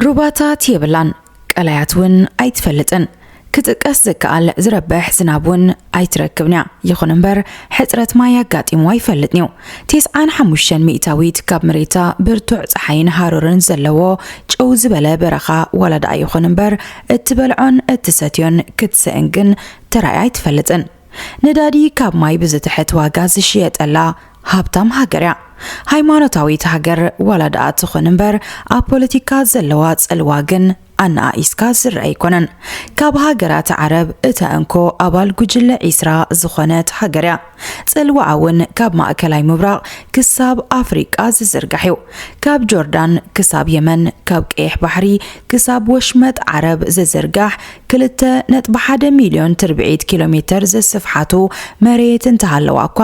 ሩባታት የብላን፣ ቀላያት እውን ኣይትፈልጥን። ክጥቀስ ዝከኣል ዝረብሕ ዝናብ እውን ኣይትረክብን እያ። ይኹን እምበር፣ ሕጽረት ማይ ኣጋጢምዋ ኣይፈልጥን እዩ። ተስዓን ሓሙሽተን ሚእታዊት ካብ መሬታ ብርቱዕ ጸሓይን ሃሩርን ዘለዎ ጨው ዝበለ በረኻ ዋላ ደኣ ይኹን እምበር፣ እትበልዖን እትሰትዮን ክትስእን ግን ተራእያ ኣይትፈልጥን። ነዳዲ ካብ ማይ ብዝትሕት ዋጋ ዝሽየጠላ ሃብታም ሃገር እያ። ሃይማኖታዊት ሃገር ዋላ ደኣ ትኹን እምበር፣ ኣብ ፖለቲካ ዘለዋ ጽልዋ ግን ኣነኣኢስካ ዝረኣ ኣይኮነን። ካብ ሃገራት ዓረብ እታ እንኮ ኣባል ጉጅለ ዒስራ ዝኾነት ሃገር እያ። ጽልዋኣ እውን ካብ ማእከላይ ምብራቕ ክሳብ ኣፍሪቃ ዝዝርጋሕ እዩ። ካብ ጆርዳን ክሳብ የመን፣ ካብ ቀይሕ ባሕሪ ክሳብ ወሽመጥ ዓረብ ዝዝርጋሕ ክልተ ነጥቢ ሓደ ሚልዮን ትርብዒት ኪሎ ሜተር ዝስፍሓቱ መሬት እንተሃለዋ እኳ፣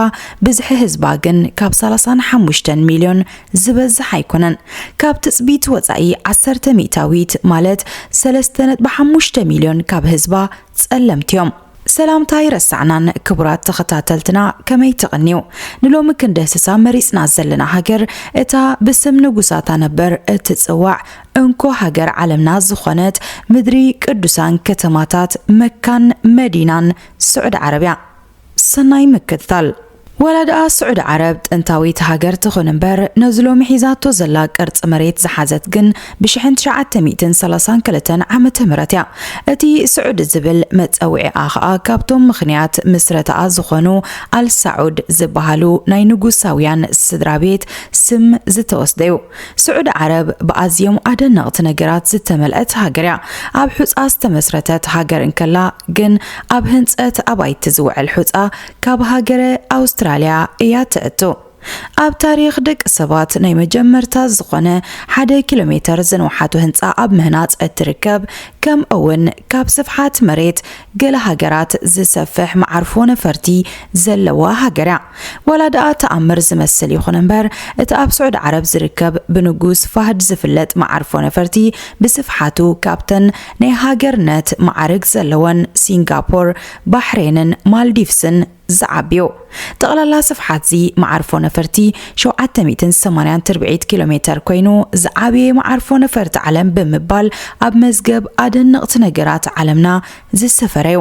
ብዝሒ ህዝባ ግን ካብ ሰላሳን ሓሙሽተን ሚልዮን ዝበዝሕ ኣይኮነን። ካብ ትጽቢት ወጻኢ ዓሰርተ ሚእታዊት፣ ማለት ሰለስተ ነጥቢ ሓሙሽተ ሚልዮን ካብ ህዝባ ጸለምቲ እዮም። ሰላምታ ኣይረሳዕናን ክቡራት ተኸታተልትና፣ ከመይ ትቕንዩ? ንሎሚ ክንድህስሳ መሪጽና ዘለና ሃገር፣ እታ ብስም ንጉሳታ ነበር እትጽዋዕ እንኮ ሃገር ዓለምና ዝኾነት ምድሪ ቅዱሳን ከተማታት መካን መዲናን ስዑዲ ዓረብ እያ። ሰናይ ምክትታል። ዋላ ደኣ ስዑዲ ዓረብ ጥንታዊት ሃገር ትኹን እምበር፣ ነዚ ሎሚ ሒዛቶ ዘላ ቅርጺ መሬት ዝሓዘት ግን ብሽሕን ትሽዓተ ሚእትን ሰላሳን ክልተን ዓመተ ምህረት እያ። እቲ ስዑዲ ዝብል መጸውዒኣ ኸኣ ካብቶም ምኽንያት ምስረታኣ ዝኾኑ ኣል ሳዑድ ዝበሃሉ ናይ ንጉሳውያን ስድራ ቤት ስም ዝተወስደ እዩ። ስዑዲ ዓረብ ብኣዝዮም ኣደነቕቲ ነገራት ዝተመልአት ሃገር እያ። ኣብ ሑጻ ዝተመስረተት ሃገር እንከላ፣ ግን ኣብ ህንጸት ኣባይቲ ዝውዕል ሑጻ ካብ ሃገረ ኣውስትራልያ እያ ትእቱ። ኣብ ታሪኽ ደቂ ሰባት ናይ መጀመርታ ዝኾነ ሓደ ኪሎ ሜተር ዝንውሓቱ ህንጻ ኣብ ምህናጽ እትርከብ፣ ከምኡ እውን ካብ ስፍሓት መሬት ገለ ሃገራት ዝሰፍሕ መዓርፎ ነፈርቲ ዘለዋ ሃገር እያ። ዋላ ደኣ ተኣምር ዝመስል ይኹን እምበር፣ እቲ ኣብ ስዑዲ ዓረብ ዝርከብ ብንጉስ ፋህድ ዝፍለጥ መዓርፎ ነፈርቲ ብስፍሓቱ ካብተን ናይ ሃገርነት መዓርግ ዘለወን ሲንጋፖር፣ ባሕሬንን ማልዲቭስን ዝዓብዮ። ጠቕላላ ስፍሓት እዚ መዓርፎ ነፈርቲ ሸውዓተ ሚእትን ሰማንያን ትርብዒት ኪሎ ሜተር ኮይኑ፣ ዝዓበየ መዓርፎ ነፈርቲ ዓለም ብምባል ኣብ መዝገብ ኣደነቕቲ ነገራት ዓለምና ዝሰፈረ እዩ።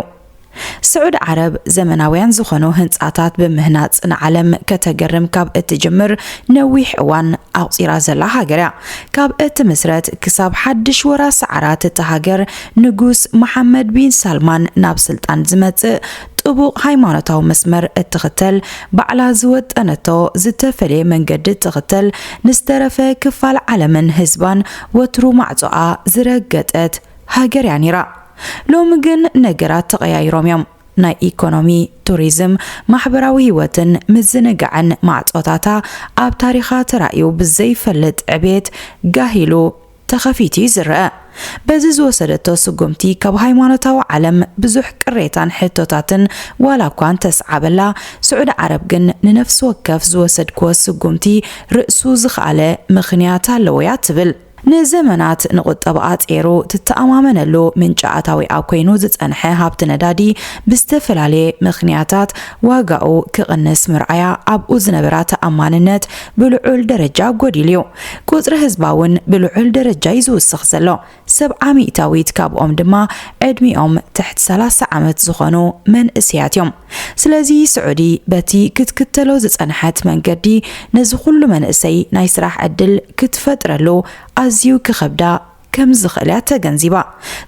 ስዑዲ ዓረብ ዘመናውያን ዝኾኑ ህንጻታት ብምህናጽ ንዓለም ከተገርም ካብ እትጅምር ነዊሕ እዋን ኣቑጺራ ዘላ ሃገር እያ። ካብ እትምስረት ክሳብ ሓድሽ ወራሲ ዓራት እታ ሃገር ንጉስ መሓመድ ቢን ሳልማን ናብ ስልጣን ዝመጽእ ጥቡቕ ሃይማኖታዊ መስመር እትኽተል፣ ባዕላ ዝወጠነቶ ዝተፈልየ መንገዲ እትኽተል፣ ንዝተረፈ ክፋል ዓለምን ህዝባን ወትሩ ማዕጾኣ ዝረገጠት ሃገር እያ ነይራ። ሎሚ ግን ነገራት ተቐያይሮም እዮም። ናይ ኢኮኖሚ፣ ቱሪዝም፣ ማሕበራዊ ህይወትን ምዝንጋዕን ማዕጾታታ ኣብ ታሪኻ ተራእዩ ብዘይፈልጥ ዕቤት ጋሂሉ ተኸፊቱ እዩ ዝረአ። በዚ ዝወሰደቶ ስጉምቲ ካብ ሃይማኖታዊ ዓለም ብዙሕ ቅሬታን ሕቶታትን ዋላ እኳ እንተስዓበላ፣ ስዑዲ ዓረብ ግን ንነፍሲ ወከፍ ዝወሰድክዎ ስጉምቲ ርእሱ ዝኸኣለ ምኽንያት ኣለዎ እያ ትብል። ንዘመናት ንቁጠባኣ ጼሩ ትተኣማመነሉ ምንጪ ኣታዊኣ ኮይኑ ዝጸንሐ ሃብቲ ነዳዲ ብዝተፈላለየ ምኽንያታት ዋጋኡ ክቕንስ ምርኣያ ኣብኡ ዝነበራ ተኣማንነት ብልዑል ደረጃ ጎዲሉ እዩ። ቁጽሪ ህዝባ እውን ብልዑል ደረጃ እዩ ዝውስኽ ዘሎ። ሰብዓ ሚእታዊት ካብኦም ድማ ዕድሚኦም ትሕቲ ሰላሳ ዓመት ዝኾኑ መንእሰያት እዮም። ስለዚ ስዑዲ በቲ ክትክተሎ ዝጸንሐት መንገዲ ነዚ ኩሉ መንእሰይ ናይ ስራሕ ዕድል ክትፈጥረሉ ኣዝዩ ክኸብዳ ከም ዝኽእል እያ ተገንዚባ።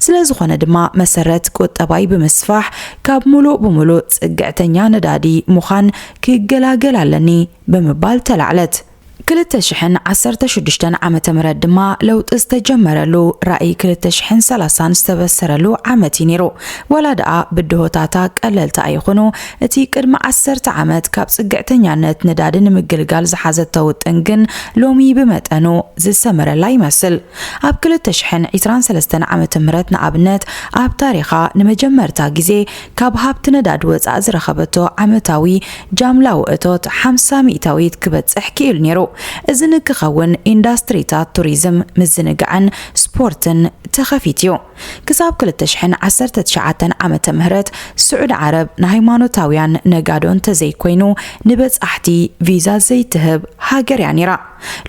ስለ ዝኾነ ድማ መሰረት ቁጠባይ ብምስፋሕ ካብ ሙሉእ ብሙሉእ ጽግዕተኛ ነዳዲ ምዃን ክገላገል ኣለኒ ብምባል ተላዕለት። ክልተ ሽሕን ዓሰርተ ሽዱሽተን ዓመተ ምህረት ድማ ለውጢ ዝተጀመረሉ፣ ራእይ ክልተ ሽሕን ሰላሳን ዝተበሰረሉ ዓመት እዩ ነይሩ። ዋላ ደኣ ብድሆታታ ቀለልቲ ኣይኹኑ፣ እቲ ቅድሚ ዓሰርተ ዓመት ካብ ጽግዕተኛነት ነዳዲ ንምግልጋል ዝሓዘቶ ውጥን ግን ሎሚ ብመጠኑ ዝሰመረላ ይመስል። ኣብ ክልተ ሽሕን ዕስራን ሰለስተን ዓመተ ምህረት ንኣብነት፣ ኣብ ታሪኻ ንመጀመርታ ግዜ ካብ ሃብቲ ነዳዲ ወጻኢ ዝረኸበቶ ዓመታዊ ጃምላዊ እቶት ሓምሳ ሚእታዊት ክበጽሕ ክኢሉ ነይሩ። እዚ ንክኸውን ኢንዳስትሪታት ቱሪዝም፣ ምዝንጋዕን ስፖርትን ተኸፊቱ እዩ። ክሳብ ክልተ ሽሕን ዓሰርተ ትሽዓተን ዓመተ ምህረት ስዑዲ ዓረብ ንሃይማኖታውያን ነጋዶ እንተዘይኮይኑ ንበጻሕቲ ቪዛ ዘይትህብ ሃገር እያ ነይራ።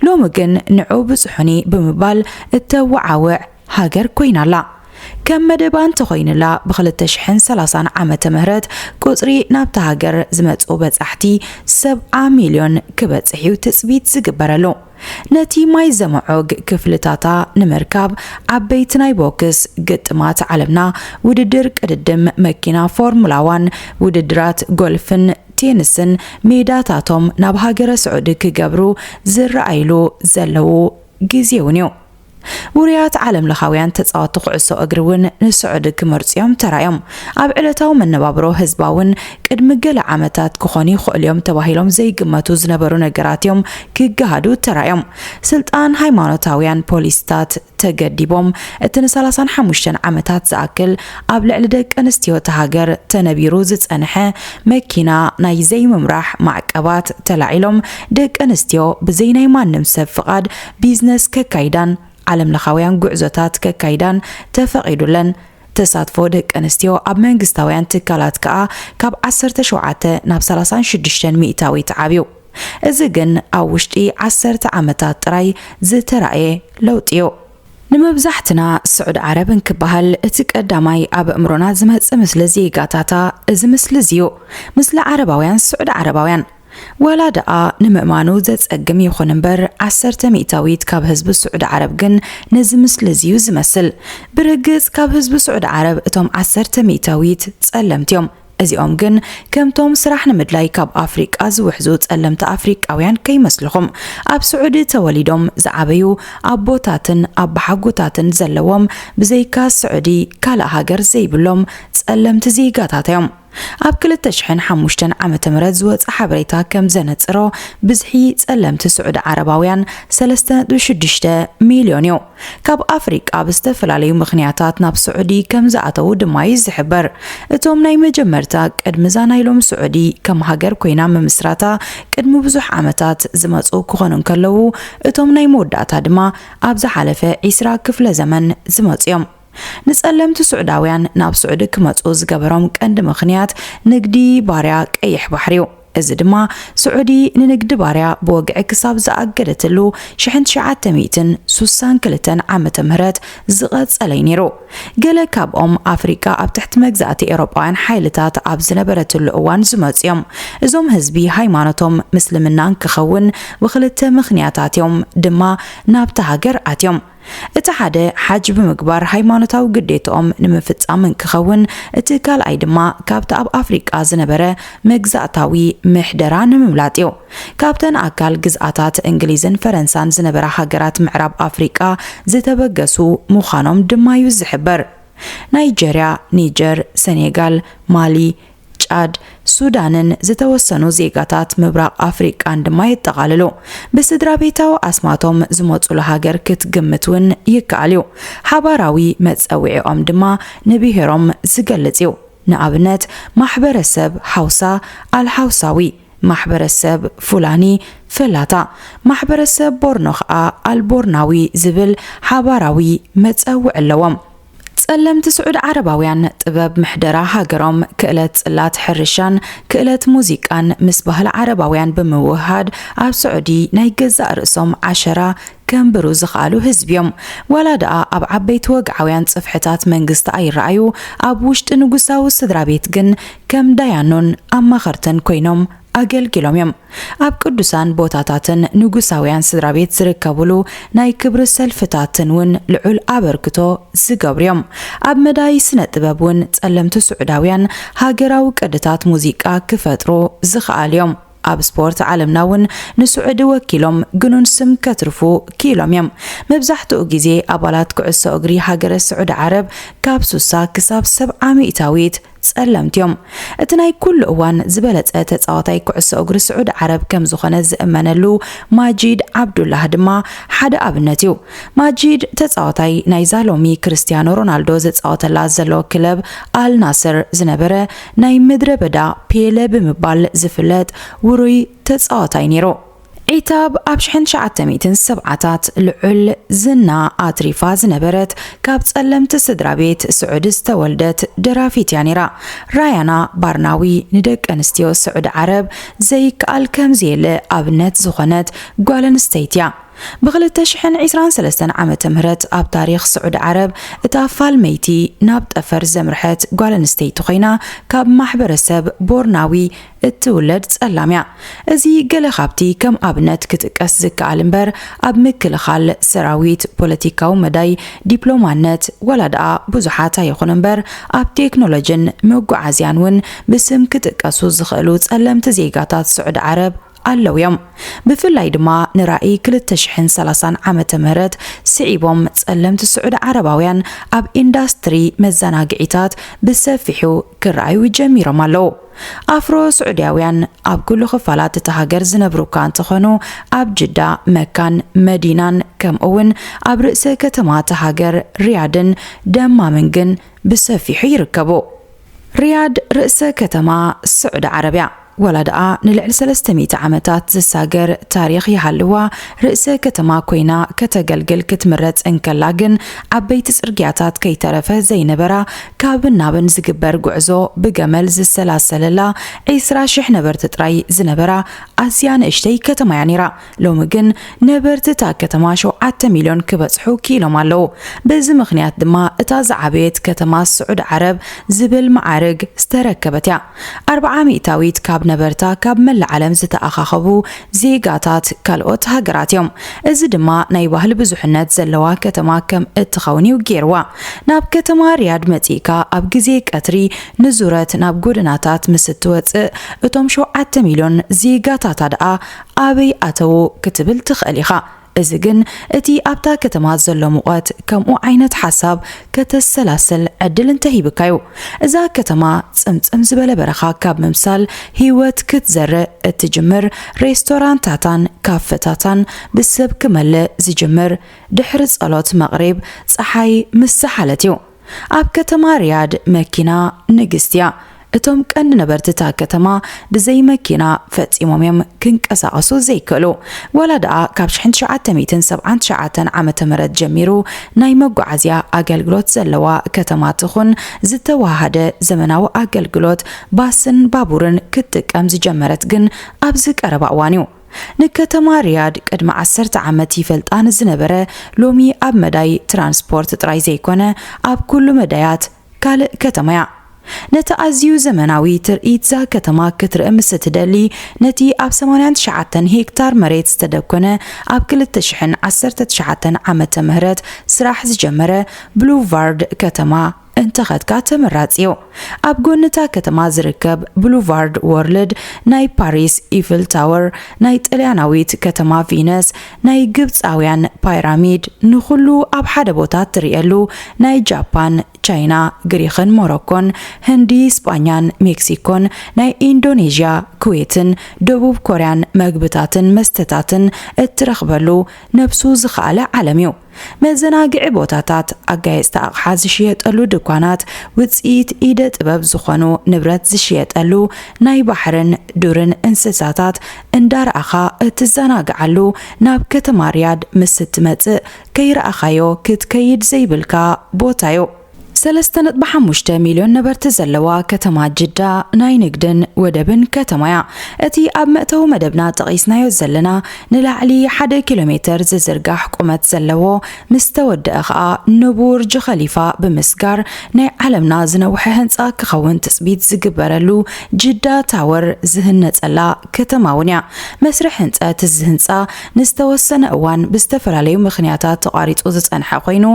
ሎሚ ግን ንዑ ብጽሑኒ ብምባል እተወዓውዕ ሃገር ኮይና ኣላ። ከም መደባ እንተኾይኑላ፣ ብ2030 ዓመተ ምህረት ቁጽሪ ናብታ ሃገር ዝመጽኡ በጻሕቲ 70 ሚልዮን ክበጽሕ እዩ ትጽቢት ዝግበረሉ። ነቲ ማይ ዘመዖግ ክፍልታታ ንምርካብ፣ ዓበይቲ ናይ ቦክስ ግጥማት ዓለምና፣ ውድድር ቅድድም መኪና ፎርሙላ ዋን፣ ውድድራት ጎልፍን ቴንስን ሜዳታቶም ናብ ሃገረ ስዑዲ ክገብሩ ዝረኣይሉ ዘለዉ ግዜ እውን እዩ። ውሩያት ዓለምለኻውያን ተጻወትቲ ኩዕሶ እግሪ እውን ንስዑዲ ክመርጹ እዮም ተራእዮም። ኣብ ዕለታዊ መነባብሮ ህዝባ እውን ቅድሚ ገለ ዓመታት ክኾኑ ይኽእሉ እዮም ተባሂሎም ዘይግመቱ ዝነበሩ ነገራት እዮም ክገሃዱ ተራእዮም። ስልጣን ሃይማኖታውያን ፖሊስታት ተገዲቦም፣ እቲ ን35 ዓመታት ዝኣክል ኣብ ልዕሊ ደቂ ኣንስትዮ እታ ሃገር ተነቢሩ ዝጸንሐ መኪና ናይ ዘይምምራሕ ማዕቀባት ተላዒሎም፣ ደቂ ኣንስትዮ ብዘይ ናይ ማንም ሰብ ፍቓድ ቢዝነስ ከካይዳን ዓለምለኻውያን ጉዕዞታት ከካይዳን ተፈቒዱለን። ተሳትፎ ደቂ ኣንስትዮ ኣብ መንግስታውያን ትካላት ከኣ ካብ 17 ናብ 36 ሚእታዊት ዓብዩ። እዚ ግን ኣብ ውሽጢ ዓሰርተ ዓመታት ጥራይ ዝተራእየ ለውጢ እዩ። ንመብዛሕትና ስዑዲ ዓረብ እንክበሃል፣ እቲ ቀዳማይ ኣብ ኣእምሮና ዝመጽእ ምስሊ ዜጋታታ እዚ ምስሊ እዚ እዩ። ምስሊ ዓረባውያን ስዑዲ ዓረባውያን። ዋላ ደኣ ንምእማኑ ዘጸግም ይኹን እምበር፣ ዓሰርተ ሚእታዊት ካብ ህዝቢ ስዑዲ ዓረብ ግን ነዚ ምስሊ እዚ እዩ ዝመስል። ብርግጽ ካብ ህዝቢ ስዑዲ ዓረብ እቶም ዓሰርተ ሚእታዊት ጸለምቲ እዮም። እዚኦም ግን ከምቶም ስራሕ ንምድላይ ካብ ኣፍሪቃ ዝውሕዙ ጸለምቲ ኣፍሪቃውያን ከይመስልኹም። ኣብ ስዑዲ ተወሊዶም ዝዓበዩ ኣቦታትን ኣባሓጎታትን ዘለዎም፣ ብዘይካ ስዑዲ ካልእ ሃገር ዘይብሎም ጸለምቲ ዜጋታት እዮም። ኣብ 2005 ዓመተ ምህረት ዝወጸ ሓበሬታ ከም ዘነጽሮ፣ ብዝሒ ጸለምቲ ስዑዲ ዓረባውያን 3.6 ሚልዮን እዩ። ካብ ኣፍሪቃ ብዝተፈላለዩ ምኽንያታት ናብ ስዑዲ ከም ዝኣተዉ ድማ እዩ ዝሕበር። እቶም ናይ መጀመርታ ቅድሚ እዛ ናይሎም ስዑዲ ከም ሃገር ኮይና ምምስራታ ቅድሚ ብዙሕ ዓመታት ዝመጹ ክኾኑ እንከለዉ፣ እቶም ናይ መወዳእታ ድማ ኣብ ዝሓለፈ 20 ክፍለ ዘመን ዝመጹ እዮም። ንጸለምቲ ስዑዳውያን ናብ ስዑዲ ክመጹ ዝገበሮም ቀንዲ ምኽንያት ንግዲ ባርያ ቀይሕ ባሕሪ እዩ። እዚ ድማ ስዑዲ ንንግዲ ባርያ ብወግዒ ክሳብ ዝኣገደትሉ 1962 ዓመተ ምህረት ዝቐጸለ እዩ ነይሩ። ገለ ካብኦም ኣፍሪቃ ኣብ ትሕቲ መግዛእቲ ኤውሮጳውያን ሓይልታት ኣብ ዝነበረትሉ እዋን ዝመጹ እዮም። እዞም ህዝቢ ሃይማኖቶም ምስልምና እንክኸውን ብኽልተ ምኽንያታት እዮም ድማ ናብታ ሃገር ኣትዮም። እቲ ሓደ ሓጅ ብምግባር ሃይማኖታዊ ግዴትኦም ንምፍጻም እንክኸውን፣ እቲ ካልኣይ ድማ ካብቲ ኣብ ኣፍሪቃ ዝነበረ መግዛእታዊ ምሕደራ ንምምላጥ እዩ። ካብተን ኣካል ግዝኣታት እንግሊዝን ፈረንሳን ዝነበራ ሃገራት ምዕራብ ኣፍሪቃ ዝተበገሱ ምዃኖም ድማ እዩ ዝሕበር። ናይጀርያ፣ ኒጀር፣ ሰኔጋል፣ ማሊ፣ ጫድ፣ ሱዳንን ዝተወሰኑ ዜጋታት ምብራቕ ኣፍሪቃን ድማ የጠቓልሉ። ብስድራ ቤታዊ ኣስማቶም ዝመጹሉ ሃገር ክትግምት እውን ይከኣል እዩ። ሓባራዊ መጸውዒኦም ድማ ንብሄሮም ዝገልጽ እዩ። ንኣብነት፣ ማሕበረሰብ ሓውሳ፣ ኣልሓውሳዊ፣ ማሕበረሰብ ፉላኒ፣ ፈላታ፣ ማሕበረሰብ ቦርኖ ኸኣ ኣልቦርናዊ ዝብል ሓባራዊ መጸውዒ ኣለዎም። ጸለምቲ ስዑዲ ዓረባውያን ጥበብ ምሕደራ ሃገሮም፣ ክእለት ጽላት ሕርሻን ክእለት ሙዚቃን ምስ ባህሊ ዓረባውያን ብምውህሃድ ኣብ ስዑዲ ናይ ገዛእ ርእሶም ዓሸራ ከንብሩ ዝኸኣሉ ህዝቢ እዮም። ዋላ ደኣ ኣብ ዓበይቲ ወግዓውያን ጽፍሕታት መንግስቲ ኣይረኣዩ፣ ኣብ ውሽጢ ንጉሳዊ ስድራ ቤት ግን ከም ዳያኑን ኣማኸርትን ኮይኖም ኣገልጊሎም እዮም። ኣብ ቅዱሳን ቦታታትን ንጉሳውያን ስድራ ቤት ዝርከቡሉ ናይ ክብሪ ሰልፍታትን እውን ልዑል ኣበርክቶ ዝገብሩ እዮም። ኣብ መዳይ ስነ ጥበብ እውን ጸለምቲ ስዑዳውያን ሃገራዊ ቅድታት ሙዚቃ ክፈጥሩ ዝኸኣሉ እዮም። ኣብ ስፖርት ዓለምና እውን ንስዑዲ ወኪሎም ግኑን ስም ከትርፉ ክኢሎም እዮም። መብዛሕትኡ ግዜ ኣባላት ኩዕሶ እግሪ ሃገረ ስዑዲ ዓረብ ካብ ሱሳ ክሳብ ሰብዓ ሚእታዊት ጸለምቲ እዮም። እቲ ናይ ኩሉ እዋን ዝበለጸ ተጻዋታይ ኩዕሶ እግሪ ስዑዲ ዓረብ ከም ዝኾነ ዝእመነሉ ማጂድ ዓብዱላህ ድማ ሓደ ኣብነት እዩ። ማጂድ ተጻዋታይ ናይዛ ሎሚ ክርስትያኖ ሮናልዶ ዝጻወተላ ዘሎ ክለብ ኣል ናስር ዝነበረ፣ ናይ ምድረ በዳ ፔለ ብምባል ዝፍለጥ ውሩይ ተጻዋታይ ነይሩ። ዒታብ ኣብ ሽሕን ትሽዓተ ሚእትን ሰብዓታት ልዑል ዝና ኣትሪፋ ዝነበረት፣ ካብ ጸለምቲ ስድራ ቤት ስዑዲ ዝተወልደት ደራፊት እያ ነይራ። ራያና ባርናዊ ንደቂ ኣንስትዮ ስዑዲ ዓረብ ዘይከኣል ከም ዘየለ ኣብነት ዝኾነት ጓል ኣንስተይቲ እያ። ብ ክልተ ሽሕን ዕስራን ሰለስተን ዓመተ ምህረት ኣብ ታሪኽ ስዑዲ ዓረብ እታ ፋልመይቲ ናብ ጠፈር ዘምርሐት ጓል ኣንስተይቲ ኮይና፣ ካብ ማሕበረሰብ ቦርናዊ እትውለድ ጸላም እያ። እዚ ገለ ካብቲ ከም ኣብነት ክጥቀስ ዝከኣል እምበር፣ ኣብ ምክልኻል ሰራዊት፣ ፖለቲካዊ መዳይ፣ ዲፕሎማነት፣ ዋላ ደኣ ብዙሓት ኣይኹን እምበር፣ ኣብ ቴክኖሎጅን መጓዓዝያን እውን ብስም ክጥቀሱ ዝኽእሉ ጸለምቲ ዜጋታት ስዑዲ ዓረብ ኣለዉ እዮም። ብፍላይ ድማ ንራእይ ክልተ ሽሕን ሰላሳን ዓመተ ምህረት ስዒቦም ጸለምቲ ስዑዲ ዓረባውያን ኣብ ኢንዳስትሪ መዘናግዒታት ብሰፊሑ ክረኣዩ ጀሚሮም ኣለዉ። ኣፍሮ ስዑድያውያን ኣብ ኩሉ ክፋላት እታ ሃገር ዝነብሩ እኳ እንተኾኑ፣ ኣብ ጅዳ፣ መካን፣ መዲናን ከምኡ እውን ኣብ ርእሰ ከተማ እታ ሃገር ሪያድን ደማምን ግን ብሰፊሑ ይርከቡ። ሪያድ ርእሰ ከተማ ስዑዲ ዓረብያ፣ ዋላ ደኣ ንልዕሊ ሰለስተ ሚእቲ ዓመታት ዝሳገር ታሪኽ ይሃልዋ፣ ርእሰ ከተማ ኮይና ከተገልግል ክትምረጽ እንከላ ግን፣ ዓበይቲ ጽርግያታት ከይተረፈ ዘይነበራ፣ ካብን ናብን ዝግበር ጉዕዞ ብገመል ዝሰላሰለላ፣ ዕስራ ሽሕ ነበርቲ ጥራይ ዝነበራ ኣዝያ ንእሽተይ ከተማ እያ ነይራ። ሎሚ ግን ነበርቲ እታ ከተማ ሸውዓተ ሚልዮን ክበጽሑ ክኢሎም ኣለዉ። በዚ ምኽንያት ድማ እታ ዝዓበየት ከተማ ስዑዲ ዓረብ ዝብል መዓርግ ዝተረከበት እያ። ኣርብዓ ሚእታዊት ካብ ነበርታ ካብ መላእ ዓለም ዝተኣኻኸቡ ዜጋታት ካልኦት ሃገራት እዮም። እዚ ድማ ናይ ባህሊ ብዙሕነት ዘለዋ ከተማ ከም እትኸውን እዩ ገይርዋ። ናብ ከተማ ሪያድ መጺእካ ኣብ ግዜ ቀትሪ ንዙረት ናብ ጎደናታት ምስ እትወጽእ፣ እቶም ሸውዓተ ሚልዮን ዜጋታታ ደኣ ኣበይ ኣተዉ ክትብል ትኽእል ኢኻ። እዚ ግን እቲ ኣብታ ከተማ ዘሎ ሙቐት ከምኡ ዓይነት ሓሳብ ከተሰላስል ዕድል እንተሂብካ እዩ። እዛ ከተማ ጽምጽም ዝበለ በረኻ ካብ ምምሳል ህይወት ክትዘርእ እትጅምር፣ ሬስቶራንታታን ካፈታታን ብሰብ ክመልእ ዝጅምር ድሕሪ ጸሎት መቕሪብ ጸሓይ ምስ ዝሓለት እዩ። ኣብ ከተማ ሪያድ መኪና ንግስቲ እያ። እቶም ቀንዲ ነበርቲ እታ ከተማ ብዘይ መኪና ፈጺሞም እዮም ክንቀሳቐሱ ዘይክእሉ። ዋላ ደኣ ካብ ሽሕን ትሽዓተ ሚእትን ሰብዓን ትሽዓተን ዓመተ ምህረት ጀሚሩ ናይ መጓዓዝያ ኣገልግሎት ዘለዋ ከተማ ትኹን፣ ዝተወሃሃደ ዘመናዊ ኣገልግሎት ባስን ባቡርን ክትጥቀም ዝጀመረት ግን ኣብዚ ቀረባ እዋን እዩ። ንከተማ ሪያድ ቅድሚ ዓሰርተ ዓመት ይፈልጣ ንዝነበረ፣ ሎሚ ኣብ መዳይ ትራንስፖርት ጥራይ ዘይኮነ፣ ኣብ ኩሉ መዳያት ካልእ ከተማ እያ። ነቲ ኣዝዩ ዘመናዊ ትርኢት እዛ ከተማ ክትርኢ ምስ እትደሊ፣ ነቲ ኣብ ሰማንያን ትሽዓተን ሄክታር መሬት ዝተደኮነ፣ ኣብ ክልተ ሽሕን ዓሰርተ ትሽዓተን ዓመተ ምህረት ስራሕ ዝጀመረ ብሉቫርድ ከተማ እንተኸድካ ተመራጺ እዩ። ኣብ ጎኒ እታ ከተማ ዝርከብ ብሉቫርድ ዎርልድ፣ ናይ ፓሪስ ኢፍል ታወር፣ ናይ ጥልያናዊት ከተማ ቪነስ፣ ናይ ግብጻውያን ፓይራሚድ፣ ንኹሉ ኣብ ሓደ ቦታ እትርእየሉ፣ ናይ ጃፓን፣ ቻይና፣ ግሪኽን ሞሮኮን፣ ህንዲ፣ ስጳኛን ሜክሲኮን፣ ናይ ኢንዶኔዥያ፣ ኩዌትን ደቡብ ኮርያን መግብታትን መስተታትን እትረኽበሉ ነብሱ ዝኸኣለ ዓለም እዩ። መዘናግዒ ቦታታት፣ ኣጋየጽቲ ኣቕሓ ዝሽየጠሉ ድኳናት፣ ውጽኢት ኢደ ጥበብ ዝኾኑ ንብረት ዝሽየጠሉ፣ ናይ ባሕርን ዱርን እንስሳታት እንዳረኣኻ እትዘናግዓሉ፣ ናብ ከተማ ሪያድ ምስ እትመጽእ ከይረኣኻዮ ክትከይድ ዘይብልካ ቦታ እዩ። ሰለስተ ነጥቢ ሓሙሽተ ሚልዮን ነበርቲ ዘለዋ ከተማ ጅዳ ናይ ንግድን ወደብን ከተማ እያ። እቲ ኣብ መእተዊ መደብና ጠቒስናዮ ዘለና ንላዕሊ ሓደ ኪሎ ሜተር ዝዝርጋሕ ቁመት ዘለዎ፣ ምስ ተወደአ ኸኣ ንቡርጅ ኸሊፋ ብምስጋር ናይ ዓለምና ዝነውሐ ህንጻ ክኸውን ትጽቢት ዝግበረሉ ጅዳ ታወር ዝህነጸላ ከተማ እውን እያ። መስርሕ ህንጸት እዚ ህንጻ ንዝተወሰነ እዋን ብዝተፈላለዩ ምኽንያታት ተቋሪጹ ዝጸንሐ ኮይኑ፣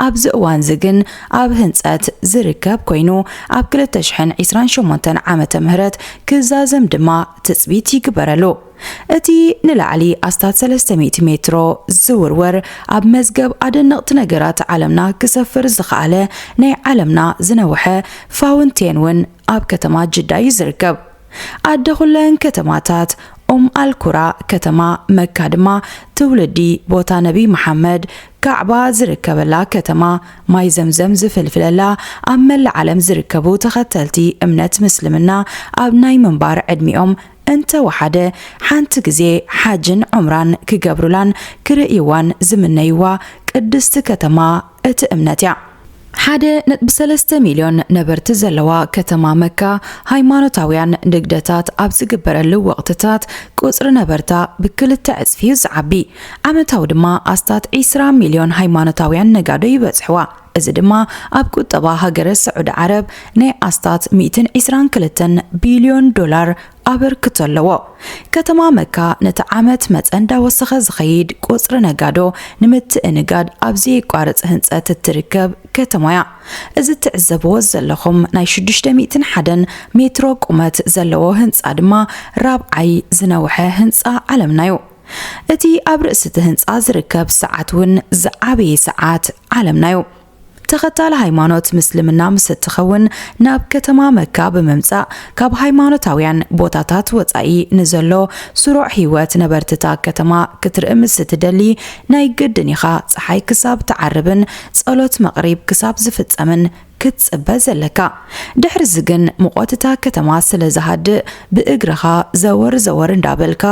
ኣብዚ እዋንዚ ግን ኣብ ህንጸት ዝርከብ ኮይኑ፣ ኣብ ክልተ ሽሕን ዕስራን ሸሞንተን ዓመተ ምህረት ክዛዘም ድማ ትጽቢት ይግበረሉ። እቲ ንላዕሊ ኣስታት ሰለስተ ሚእቲ ሜትሮ ዝውርወር፣ ኣብ መዝገብ ኣደነቕቲ ነገራት ዓለምና ክሰፍር ዝኸኣለ ናይ ዓለምና ዝነውሐ ፋውንቴን እውን ኣብ ከተማ ጅዳ እዩ ዝርከብ። ኣደ ኩለን ከተማታት፣ ኡም ኣልኩራ ከተማ መካ ድማ ትውልዲ ቦታ ነቢ መሓመድ፣ ካዕባ ዝርከበላ ከተማ፣ ማይ ዘምዘም ዝፍልፍለላ፣ ኣብ መላእ ዓለም ዝርከቡ ተኸተልቲ እምነት ምስልምና ኣብ ናይ ምንባር ዕድሚኦም እንተወሓደ ሓንቲ ግዜ ሓጅን ዑምራን ክገብሩላን ክርእይዋን ዝምነይዋ ቅድስቲ ከተማ እቲ እምነት እያ። ሓደ ነጥቢ ሰለስተ ሚልዮን ነበርቲ ዘለዋ ከተማ መካ፣ ሃይማኖታውያን ንግደታት ኣብ ዝግበረሉ ወቕትታት ቁጽሪ ነበርታ ብክልተ ዕጽፊ እዩ ዝዓቢ። ዓመታዊ ድማ ኣስታት ዒስራ ሚልዮን ሃይማኖታውያን ነጋዶ ይበጽሕዋ። እዚ ድማ ኣብ ቁጠባ ሃገረ ስዑዲ ዓረብ ናይ ኣስታት ሚእትን ዒስራን ክልተን ቢልዮን ዶላር ኣበርክቶ ኣለዎ። ከተማ መካ ነቲ ዓመት መጸ እንዳወሰኸ ዝኸይድ ቁጽሪ ነጋዶ ንምትእንጋድ ኣብ ዘየቋርጽ ህንጸት እትርከብ ከተማ እያ። እዚ እትዕዘብዎ ዘለኹም ናይ ሽዱሽተ ሚእትን ሓደን ሜትሮ ቁመት ዘለዎ ህንጻ ድማ ራብዓይ ዝነውሐ ህንጻ ዓለምና እዩ። እቲ ኣብ ርእሲ እቲ ህንጻ ዝርከብ ሰዓት እውን ዝዓበየ ሰዓት ዓለምና እዩ። ተኸታሊ ሃይማኖት ምስልምና ምስ እትኸውን ናብ ከተማ መካ ብምምጻእ ካብ ሃይማኖታውያን ቦታታት ወጻኢ ንዘሎ ስሩዕ ህይወት ነበርትታ ከተማ ክትርኢ ምስ እትደሊ ናይ ግድን ኢኻ ጸሓይ ክሳብ ትዓርብን ጸሎት መቕሪብ ክሳብ ዝፍጸምን ክትጽበ ዘለካ። ድሕርዚ ግን ሙቐት እታ ከተማ ስለ ዝሃድእ ብእግርኻ ዘወር ዘወር እንዳበልካ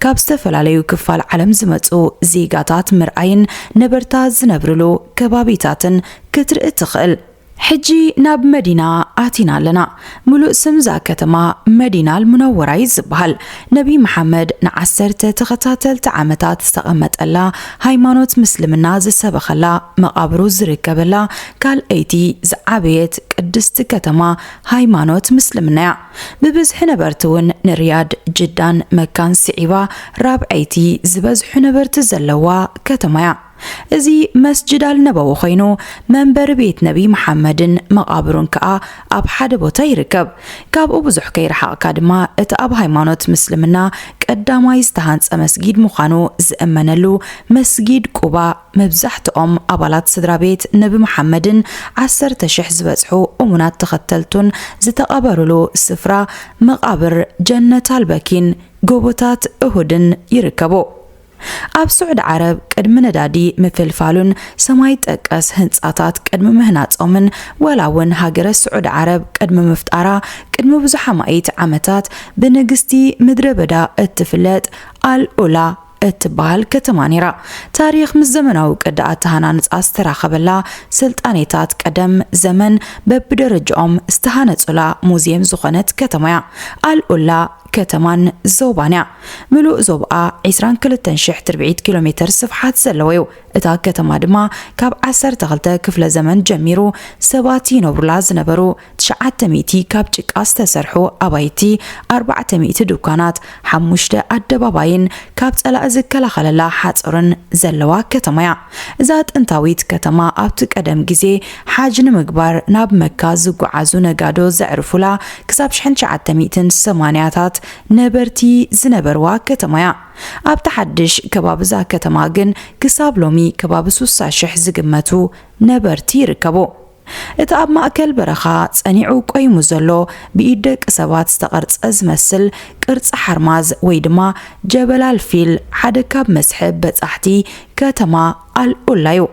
ካብ ዝተፈላለዩ ክፋል ዓለም ዝመጹ ዜጋታት ምርኣይን ነበርታ ዝነብርሉ ከባቢታትን ክትርኢ ትኽእል። ሕጂ ናብ መዲና ኣቲና ኣለና። ምሉእ ስም እዛ ከተማ መዲና ኣልሙነወራ እዩ ዝበሃል። ነቢ መሓመድ ንዓሰርተ ተኸታተልቲ ዓመታት ዝተቐመጠላ፣ ሃይማኖት ምስልምና ዝሰበኸላ፣ መቓብሩ ዝርከበላ ካልኣይቲ ዝዓበየት ቅድስቲ ከተማ ሃይማኖት ምስልምና እያ። ብብዝሒ ነበርቲ እውን ንሪያድ፣ ጅዳን መካን ስዒባ ራብዐይቲ ዝበዝሑ ነበርቲ ዘለዋ ከተማ እያ። እዚ መስጅድ ኣልነበዊ ኮይኑ መንበሪ ቤት ነቢ መሓመድን መቓብሩን ከኣ ኣብ ሓደ ቦታ ይርከብ። ካብኡ ብዙሕ ከይረሓቕካ ድማ እቲ ኣብ ሃይማኖት ምስልምና ቀዳማይ ዝተሃንጸ መስጊድ ምዃኑ ዝእመነሉ መስጊድ ቁባ መብዛሕትኦም ኣባላት ስድራ ቤት ነቢ መሓመድን ዓሰርተ ሽሕ ዝበጽሑ እሙናት ተኸተልቱን ዝተቐበሩሉ ስፍራ መቓብር ጀነት ኣልበኪን ጎቦታት እሁድን ይርከቡ። ኣብ ስዑዲ ዓረብ ቅድሚ ነዳዲ ምፍልፋሉን ሰማይ ጠቀስ ህንጻታት ቅድሚ ምህናጾምን ዋላ እውን ሃገረ ስዑዲ ዓረብ ቅድሚ ምፍጣራ ቅድሚ ብዙሕ ኣማኢት ዓመታት ብንግስቲ ምድረ በዳ እትፍለጥ ኣልኡላ እትበሃል ከተማ ነይራ። ታሪኽ ምስ ዘመናዊ ቅዲ ኣተሃናንጻ ዝተራኸበላ ስልጣኔታት ቀደም ዘመን በብደረጃኦም ዝተሃነጹላ ሙዚየም ዝኾነት ከተማ እያ። ኣልኡላ ከተማን ዞባን እያ። ምሉእ ዞባኣ ዒስራን ክልተን ሽሕ ትርብዒት ኪሎ ሜተር ስፍሓት ዘለዎ እዩ። እታ ከተማ ድማ ካብ ዓሰርተ ክልተ ክፍለ ዘመን ጀሚሩ ሰባት ይነብሩላ ዝነበሩ ትሽዓተ ሚእቲ ካብ ጭቃ ዝተሰርሑ ኣባይቲ፣ ኣርባዕተ ሚእቲ ድኳናት፣ ሓሙሽተ ኣደባባይን ካብ ጸላኢ ዝከላኸለላ ሓጹርን ዘለዋ ከተማ እያ። እዛ ጥንታዊት ከተማ ኣብቲ ቀደም ግዜ ሓጅ ንምግባር ናብ መካ ዝጓዓዙ ነጋዶ ዘዕርፉላ ክሳብ ሽሕን ትሽዓተ ሚእትን ሰማንያታት ነበርቲ ዝነበርዋ ከተማ እያ። ኣብቲ ሓድሽ ከባቢ እዛ ከተማ ግን ክሳብ ሎሚ ከባቢ ሱሳ ሽሕ ዝግመቱ ነበርቲ ይርከቡ። እቲ ኣብ ማእከል በረኻ ጸኒዑ ቆይሙ ዘሎ ብኢድ ደቂ ሰባት ዝተቐርጸ ዝመስል ቅርጺ ሓርማዝ ወይ ድማ ጀበል ኣልፊል ሓደ ካብ መስሕብ በጻሕቲ ከተማ ኣልኡላ እዩ።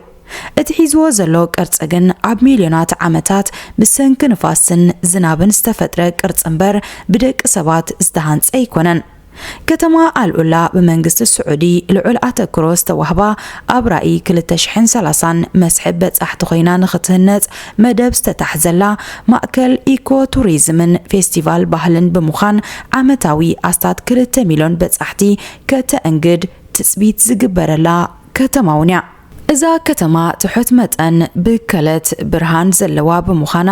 እቲ ሒዝዎ ዘሎ ቅርጺ ግን ኣብ ሚልዮናት ዓመታት ብሰንኪ ንፋስን ዝናብን ዝተፈጥረ ቅርጺ እምበር ብደቂ ሰባት ዝተሃንጸ ኣይኮነን። ከተማ ኣልኡላ ብመንግስቲ ስዑዲ ልዑል ኣተኩሮ ዝተዋህባ ኣብ ራእይ ክልተ ሽሕን ሰላሳን መስሕብ በጻሕቲ ኮይና ንኽትህነጽ መደብ ዝተታሕዘላ ማእከል ኢኮ ቱሪዝምን ፌስቲቫል ባህልን ብምዃን ዓመታዊ ኣስታት ክልተ ሚልዮን በጻሕቲ ከተእንግድ ትጽቢት ዝግበረላ ከተማ እውን እያ። እዛ ከተማ ትሑት መጠን ብከለት ብርሃን ዘለዋ ብምዃና፣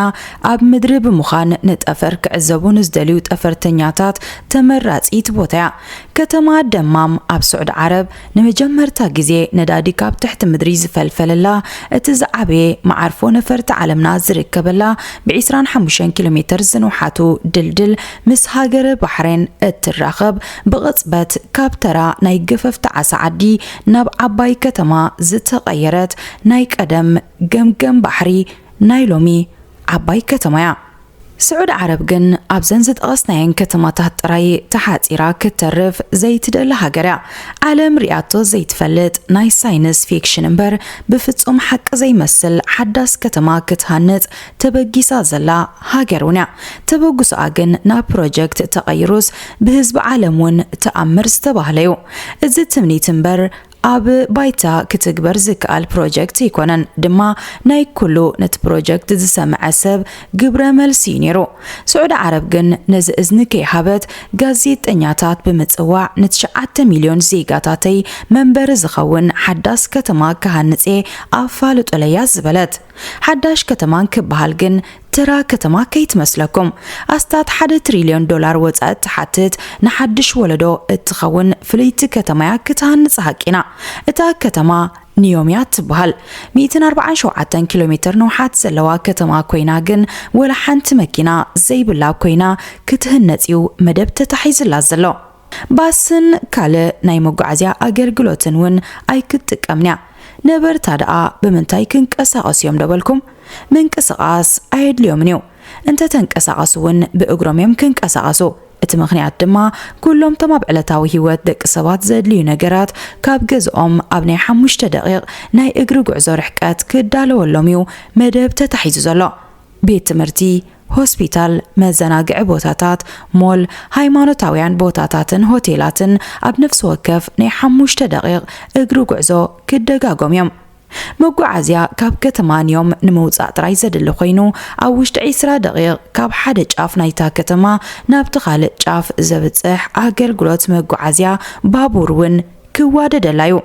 ኣብ ምድሪ ብምዃን ንጠፈር ክዕዘቡ ንዝደልዩ ጠፈርተኛታት ተመራጺት ቦታ እያ። ከተማ ደማም ኣብ ስዑዲ ዓረብ ንመጀመርታ ግዜ ነዳዲ ካብ ትሕቲ ምድሪ ዝፈልፈለላ፣ እቲ ዝዓበየ መዓርፎ ነፈርቲ ዓለምና ዝርከበላ፣ ብ ዕስራን ሓሙሽተን ኪሎ ሜተር ዝንውሓቱ ድልድል ምስ ሃገረ ባሕሬን እትራኸብ፣ ብቕጽበት ካብ ተራ ናይ ገፈፍቲ ዓሳ ዓዲ ናብ ዓባይ ከተማ ዝተቐየረት ናይ ቀደም ገምገም ባሕሪ ናይ ሎሚ ዓባይ ከተማ እያ። ስዑዲ ዓረብ ግን ኣብዘን ዝጠቐስናየን ከተማታት ጥራይ ተሓጺራ ክትተርፍ ዘይትደሊ ሃገር እያ። ዓለም ሪኣቶ ዘይትፈልጥ ናይ ሳይንስ ፊክሽን እምበር ብፍጹም ሓቂ ዘይመስል ሓዳስ ከተማ ክትሃንጽ ተበጊሳ ዘላ ሃገር እውን እያ። ተበግሶኣ ግን ናብ ፕሮጀክት ተቐይሩስ ብህዝቢ ዓለም እውን ተኣምር ዝተባህለ እዩ። እዚ ትምኒት እምበር ኣብ ባይታ ክትግበር ዝከኣል ፕሮጀክት ኣይኮነን ድማ ናይ ኩሉ ነቲ ፕሮጀክት ዝሰምዐ ሰብ ግብረ መልሲ እዩ ነይሩ። ስዑዲ ዓረብ ግን ነዚ እዝኒ ከይሃበት ጋዜጠኛታት ብምጽዋዕ ንትሽዓተ ሚልዮን ዜጋታተይ መንበሪ ዝኸውን ሓዳስ ከተማ ክሃንጽ እየ ኣፋልጡለይ እያ ዝበለት። ሓዳሽ ከተማን ክበሃል ግን ተራ ከተማ ከይትመስለኩም። ኣስታት ሓደ ትሪልዮን ዶላር ወጻኢ እትሓትት ንሓድሽ ወለዶ እትኸውን ፍልይቲ ከተማ እያ ክትሃንጽ ሃቂና። እታ ከተማ ኒዮም እያ ትበሃል። ሚእትን ኣርባዓን ሸውዓተን ኪሎ ሜትር ንውሓት ዘለዋ ከተማ ኮይና ግን ወላ ሓንቲ መኪና ዘይብላ ኮይና ክትህነጽ እዩ መደብ ተታሒዝላ ዘሎ። ባስን ካልእ ናይ መጓዓዝያ ኣገልግሎትን እውን ኣይክትጥቀምን እያ። ነበርታ ደኣ ብምንታይ ክንቀሳቐሱ እዮም ዶ በልኩም? ምንቅስቓስ ኣየድልዮምን እዩ። እንተ ተንቀሳቐሱ እውን ብእግሮም እዮም ክንቀሳቐሱ። እቲ ምኽንያት ድማ ኩሎም እቶም ኣብ ዕለታዊ ህይወት ደቂ ሰባት ዘድልዩ ነገራት ካብ ገዝኦም ኣብ ናይ ሓሙሽተ ደቂቕ ናይ እግሪ ጉዕዞ ርሕቀት ክዳለወሎም እዩ መደብ ተታሒዙ ዘሎ። ቤት ትምህርቲ፣ ሆስፒታል፣ መዘናግዒ ቦታታት፣ ሞል፣ ሃይማኖታውያን ቦታታትን ሆቴላትን ኣብ ነፍሲ ወከፍ ናይ ሓሙሽተ ደቂቕ እግሪ ጉዕዞ ክደጋጎም እዮም። መጓዓዝያ ካብ ከተማ ኒዮም ንምውጻእ ጥራይ ዘድሊ ኮይኑ፣ ኣብ ውሽጢ ዒስራ ደቂቕ ካብ ሓደ ጫፍ ናይታ ከተማ ናብቲ ካልእ ጫፍ ዘብጽሕ ኣገልግሎት መጓዓዝያ ባቡር እውን ክዋደደላ እዩ።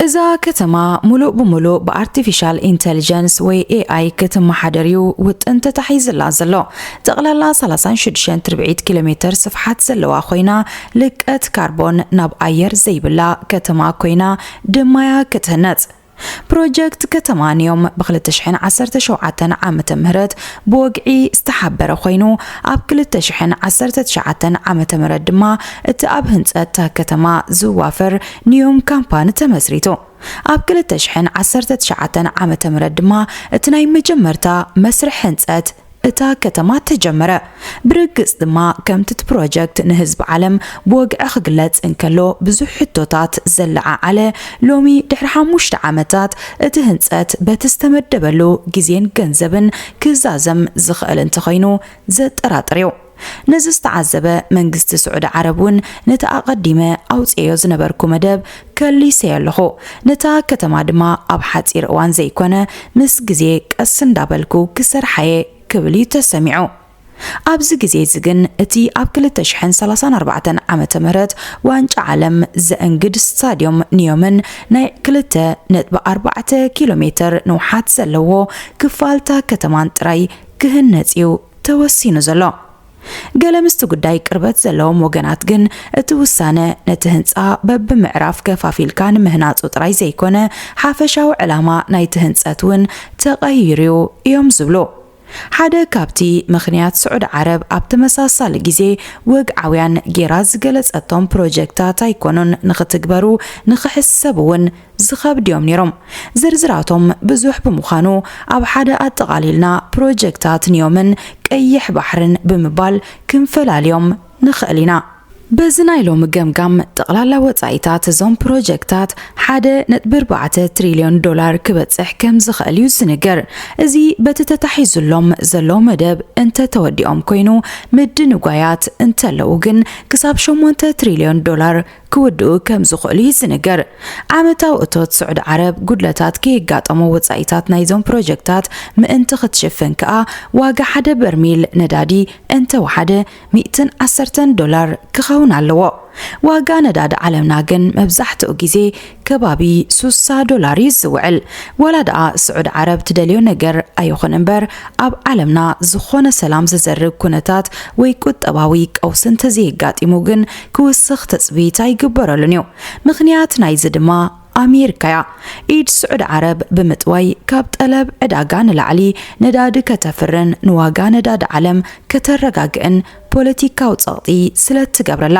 እዛ ከተማ ሙሉእ ብሙሉእ ብኣርቲፊሻል ኢንተሊጀንስ ወይ ኤ ኣይ ክትመሓደር እዩ ውጥን ተታሒዝላ ዘሎ። ጠቕላላ ሰላሳን ሽዱሽተን ትርብዒት ኪሎ ሜትር ስፍሓት ዘለዋ ኮይና፣ ልቀት ካርቦን ናብ ኣየር ዘይብላ ከተማ ኮይና ድማያ ክትህነጽ። ፕሮጀክት ከተማ ኒዮም ብ ክልተ ሽሕን ዓሰርተ ሸውዓተን ዓመተ ምህረት ብወግዒ ዝተሓበረ ኮይኑ፣ ኣብ ክልተ ሽሕን ዓሰርተ ትሽዓተን ዓመተ ምህረት ድማ እቲ ኣብ ህንጸት እታ ከተማ ዝዋፈር ኒዮም ካምፓኒ ተመስሪቱ። ኣብ ክልተ ሽሕን ዓሰርተ ትሽዓተን ዓመተ ምህረት ድማ እቲ ናይ መጀመርታ መስርሕ ህንጸት እታ ከተማ ተጀመረ። ብርግጽ ድማ ከምቲ እቲ ፕሮጀክት ንህዝቢ ዓለም ብወግዒ ክግለጽ እንከሎ ብዙሕ ሕቶታት ዘለዓዓለ፣ ሎሚ ድሕሪ ሓሙሽተ ዓመታት እቲ ህንጸት በቲ ዝተመደበሉ ግዜን ገንዘብን ክዛዘም ዝኽእል እንተኾይኑ ዘጠራጥር እዩ። ነዚ ዝተዓዘበ መንግስቲ ስዑዲ ዓረብ እውን ነቲ ኣቐዲመ ኣውፅኤዮ ዝነበርኩ መደብ ከሊሰዮ ኣለኹ። ነታ ከተማ ድማ ኣብ ሓፂር እዋን ዘይኮነ ምስ ግዜ ቀስ እንዳበልኩ ክሰርሓየ ክብል እዩ ተሰሚዑ። ኣብዚ ግዜ እዚ ግን እቲ ኣብ ክልተ ሽሕን ሰላሳን ኣርባዕተን ዓመተ ምህረት ዋንጫ ዓለም ዘእንግድ ስታድዮም ኒዮምን ናይ ክልተ ነጥቢ ኣርባዕተ ኪሎ ሜትር ንውሓት ዘለዎ ክፋል እታ ከተማን ጥራይ ክህነጽ እዩ ተወሲኑ ዘሎ። ገለ ምስቲ ጉዳይ ቅርበት ዘለዎም ወገናት ግን እቲ ውሳነ ነቲ ህንጻ በብምዕራፍ ከፋፊልካ ንምህናጹ ጥራይ ዘይኮነ ሓፈሻዊ ዕላማ ናይቲ ህንጸት እውን ተቐይሩ እዩ እዮም ዝብሉ። ሓደ ካብቲ ምኽንያት ስዑዲ ዓረብ ኣብ ተመሳሳሊ ግዜ ወግዓውያን ጌራ ዝገለጸቶም ፕሮጀክታት ኣይኮኑን ንኽትግበሩ ንኽሕሰብ እውን ዝኸብድ እዮም ነይሮም። ዝርዝራቶም ብዙሕ ብምዃኑ ኣብ ሓደ ኣጠቓሊልና ፕሮጀክታት ኒዮምን ቀይሕ ባሕርን ብምባል ክንፈላልዮም ንኽእል ኢና። በዚ ናይ ሎሚ ገምጋም ጠቕላላ ወጻኢታት እዞም ፕሮጀክታት ሓደ ነጥቢ ኣርባዕተ ትሪልዮን ዶላር ክበጽሕ ከም ዝኽእል እዩ ዝንገር። እዚ በቲ ተታሒዙሎም ዘሎ መደብ እንተተወዲኦም ኮይኑ ምድንጓያት እንተለዉ ግን ክሳብ ሸሞንተ ትሪልዮን ዶላር ክውድኡ ከም ዝኽእሉ እዩ ዝንገር። ዓመታዊ እቶት ስዑዲ ዓረብ ጉድለታት ከየጋጠሞ ወጻኢታት ናይዞም ፕሮጀክታት ምእንቲ ክትሽፍን ከኣ ዋጋ ሓደ በርሚል ነዳዲ እንተወሓደ ሚእትን ዓሰርተን ዶላር ክኸውን ኣለዎ። ዋጋ ነዳዲ ዓለምና ግን መብዛሕትኡ ግዜ ከባቢ ሱሳ ዶላር እዩ ዝውዕል። ዋላ ደኣ ስዑዲ ዓረብ ትደልዮ ነገር ኣይኹን እምበር ኣብ ዓለምና ዝኾነ ሰላም ዘዘርግ ኩነታት ወይ ቁጠባዊ ቀውሲ እንተዘየጋጢሙ ግን ክውስኽ ትጽቢት ኣይግበረሉን እዩ። ምኽንያት ናይዚ ድማ ኣሜሪካ እያ። ኢድ ስዑዲ ዓረብ ብምጥዋይ ካብ ጠለብ ዕዳጋ ንላዕሊ ነዳዲ ከተፍርን ንዋጋ ነዳዲ ዓለም ከተረጋግእን ፖለቲካዊ ጸቕጢ ስለ እትገብረላ።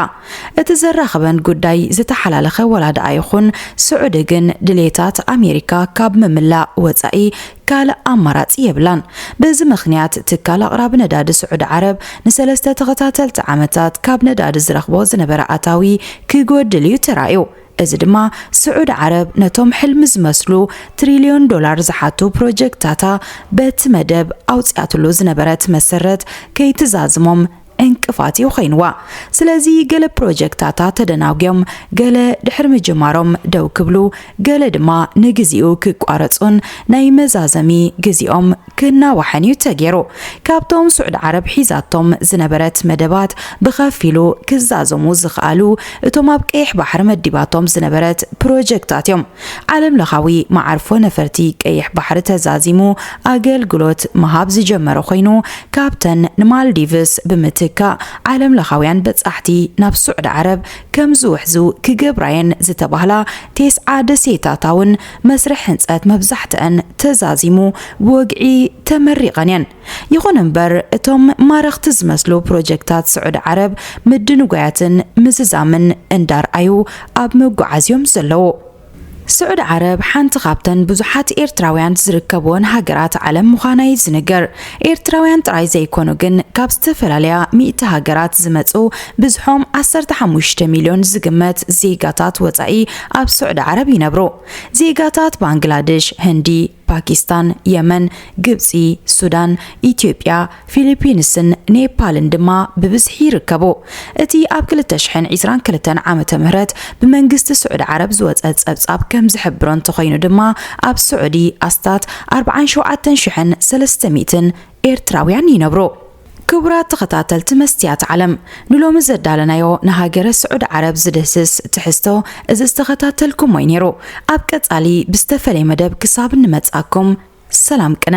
እቲ ዘራኽበን ጉዳይ ዝተሓላለኸ ዋላ ደኣ ይኹን ስዑዲ ግን ድሌታት ኣሜሪካ ካብ ምምላእ ወጻኢ ካልእ ኣማራጺ የብላን። በዚ ምኽንያት ትካል ኣቕራቢ ነዳዲ ስዑዲ ዓረብ ንሰለስተ ተኸታተልቲ ዓመታት ካብ ነዳዲ ዝረኽቦ ዝነበረ ኣታዊ ክጎድል እዩ ተራእዩ። እዚ ድማ ስዑዲ ዓረብ ነቶም ሕልሚ ዝመስሉ ትሪልዮን ዶላር ዝሓቱ ፕሮጀክታታ በቲ መደብ ኣውጺኣትሉ ዝነበረት መሰረት ከይትዛዝሞም ዕንቅፋት እዩ ኮይንዋ። ስለዚ ገለ ፕሮጀክታታ ተደናጉዮም፣ ገለ ድሕሪ ምጅማሮም ደው ክብሉ፣ ገለ ድማ ንግዚኡ ክቋረጹን ናይ መዛዘሚ ግዚኦም ክናዋሕን እዩ ተገይሩ። ካብቶም ስዑዲ ዓረብ ሒዛቶም ዝነበረት መደባት ብኸፊሉ ክዛዘሙ ዝኸኣሉ እቶም ኣብ ቀይሕ ባሕሪ መዲባቶም ዝነበረት ፕሮጀክታት እዮም። ዓለም ለኻዊ መዓርፎ ነፈርቲ ቀይሕ ባሕሪ ተዛዚሙ ኣገልግሎት ምሃብ ዝጀመረ ኮይኑ፣ ካብተን ንማልዲቭስ ብምትካእ ዓለም ለኻውያን በጻሕቲ ናብ ስዑዲ ዓረብ ከም ዝውሕዙ ክገብራየን ዝተባህላ ቴስዓ ደሴታታውን መስርሕ ህንጸት መብዛሕትአን ተዛዚሙ ብወግዒ ተመሪቐን እየን። ይኹን እምበር እቶም ማረኽቲ ዝመስሉ ፕሮጀክታት ስዑዲ ዓረብ ምድንጓያትን ምዝዛምን እንዳርኣዩ ኣብ ምጉዓዝ እዮም ዘለዉ። ስዑዲ ዓረብ ሓንቲ ካብተን ብዙሓት ኤርትራውያን ዝርከብወን ሃገራት ዓለም ምዃና እዩ ዝንገር። ኤርትራውያን ጥራይ ዘይኮኑ ግን ካብ ዝተፈላለያ ሚእቲ ሃገራት ዝመጹ ብዝሖም ዓሰርተ ሓሙሽተ ሚልዮን ዝግመት ዜጋታት ወጻኢ ኣብ ስዑዲ ዓረብ ይነብሩ። ዜጋታት ባንግላደሽ፣ ህንዲ፣ ፓኪስታን፣ የመን፣ ግብጺ፣ ሱዳን፣ ኢትዮጵያ፣ ፊሊፒንስን ኔፓልን ድማ ብብዝሒ ይርከቡ። እቲ ኣብ ክልተ ሽሕን ዕስራን ክልተን ዓመተ ምህረት ብመንግስቲ ስዑዲ ዓረብ ዝወጸ ጸብጻብ ከም ዝሕብሮ እንተኾይኑ ድማ፣ ኣብ ስዑዲ ኣስታት ኣርባዓን ሸውዓተን ሽሕን ሰለስተ ሚእትን ኤርትራውያን ይነብሩ። ክቡራት ተኸታተልቲ መስትያት ዓለም፣ ንሎሚ ዘዳለናዮ ንሃገረ ስዑዲ ዓረብ ዝድህስስ ትሕዝቶ እዚ ዝተኸታተልኩሞ እዩ ነይሩ። ኣብ ቀጻሊ ብዝተፈለየ መደብ ክሳብ እንመጻኩም፣ ሰላም ቅነ።